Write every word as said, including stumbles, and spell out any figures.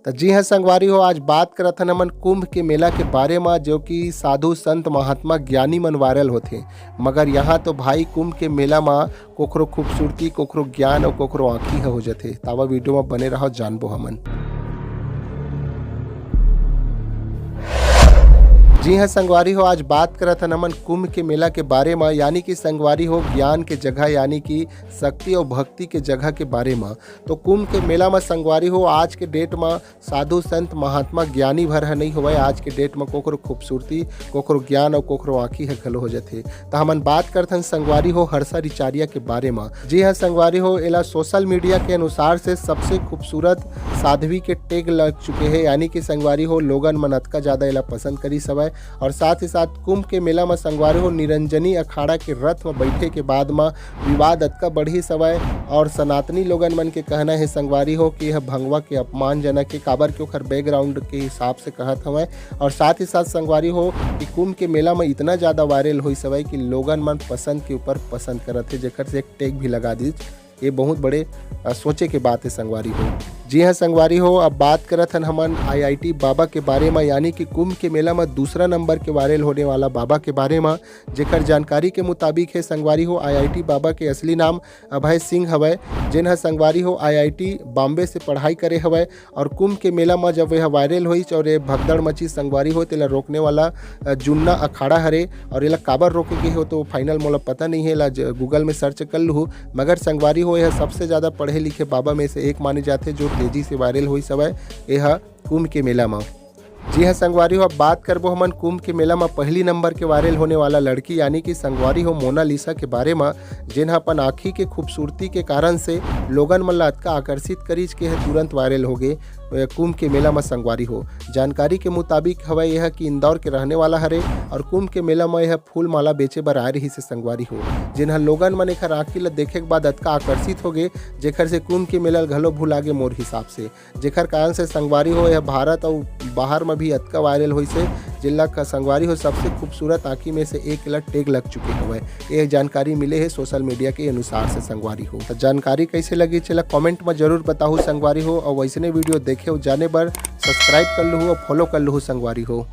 जी हाँ संगवारी हो, आज बात करत हन हमन कुंभ के मेला के बारे म, जो कि साधु संत महात्मा ज्ञानी मन वायरल होथे। मगर यहाँ तो भाई कुंभ के मेला म कोखरो खूबसूरती, कोखरो ज्ञान अउ कोखरो आँखी ह हो जथे। तावा वीडियो म बने रहो, जानबो हमन। जी हाँ संगवारी हो, आज बात करत हन हमन कुंभ के मेला के बारे म, यानी कि संगवारी हो ज्ञान के जगह, यानी कि शक्ति अउ भक्ति के जगह के बारे म। तो कुंभ के मेला म संगवारी हो आज के डेट म साधु संत महात्मा ज्ञानी भर ह नइ होवय, आज के डेट म कोखरो खूबसूरती, कोखरो ज्ञान अउ कोखरो आँखी ह घलो हो जथे। त हमन बात करथन संगवारी हो हर्षा रिचारिया के बारे म। जी हाँ संगवारी हो, एला सोशल मीडिया के अनुसार से सबसे खूबसूरत साध्वी के टैग लग चुके हे, यानी कि संगवारी हो लोगन मन अतका ज्यादा एला पसंद करिस हवय। और साथ ही साथ कुंभ के मेला म संगवारी हो निरंजनी अखाड़ा के रथ म बैठे के बाद म विवाद अतका बढ़िस हवय। और सनातनी लोगन मन के कहना हे संगवारी हो कि यह भंगवा के अपमानजनक हे, काबर के ओखर बैकग्राउंड के हिसाब से कहत हवय। और साथ ही साथ संगवारी हो कि कुंभ के मेला म इतना ज्यादा वायरल होइस हवय कि लोगन मन पसंद के ऊपर पसंद करत हे, जेकर से एक टैग भी लगा दिस। ये बहुत बड़े, अ, सोचे के बात हे संगवारी हो। जी हाँ संगवारी हो, अब बात करत हन हमन आईआईटी बाबा के बारे म, यानी कि कुंभ के मेला म दूसरा नंबर के वायरल होने वाला बाबा के बारे म, जेकर जानकारी के मुताबिक हे संगवारी हो, आईआईटी बाबा के असली नाम अभय सिंह हवय, जेन ह संगवारी हो आईआईटी बॉम्बे से पढ़ाई करे हवय। और कुंभ के मेला म जब यह वायरल होइस और ये भगदड़ मची संगवारी हो, तेला रोकने वाला, अ, जुन्ना अखाड़ा हरे। और एला काबर रोके गे हो तो फाइनल मोला पता नहीं है, एला ज-, गूगल में सर्च कर लूहू। मगर संगवारी हो, यह सबसे ज्यादा पढ़े लिखे बाबा में से एक माने जाथे, जो तेजी से वायरल होइस हवय यह कुंभ के मेला म। जी हाँ संगवारी हो, अब बात करबो हमन कुंभ के मेला म पहली नंबर के वायरल होने वाला लड़की, यानी कि संगवारी हो मोनालिसा के बारे म, जेन ह अपन आँखी के खूबसूरती के कारण से लोगन मन ला अतका आकर्षित करिस के ह तुरंत वायरल हो गे, अ, कुंभ के मेला म संगवारी हो। जानकारी के मुताबिक हवय यह कि इंदौर के रहने वाला हरे और कुंभ के मेला म यह फूल माला बेचे बर आए रहिस हे संगवारी हो, जेन ह लोगन मन एखर आँखी ला देखे के बाद अतका आकर्षित हो गे, जेकर से कुंभ के मेला ल घलो भुला गे मोर हिसाब से। जेकर कारण से संगवारी हो यह भारत अउ बाहर म भी अतका वायरल होइस हे, जेला क-, संगवारी हो सबसे खूबसूरत आँखी में से एक ला टैग लग चुके हवय। ये जानकारी मिले हे सोशल मीडिया के अनुसार से संगवारी हो। त जानकारी कैसे लगी, चला कमेंट म जरूर बताहू संगवारी हो, अउ वैसने वीडियो देखे अउ जाने बर सब्सक्राइब कर लूहू अउ फॉलो कर लूहू संगवारी हो।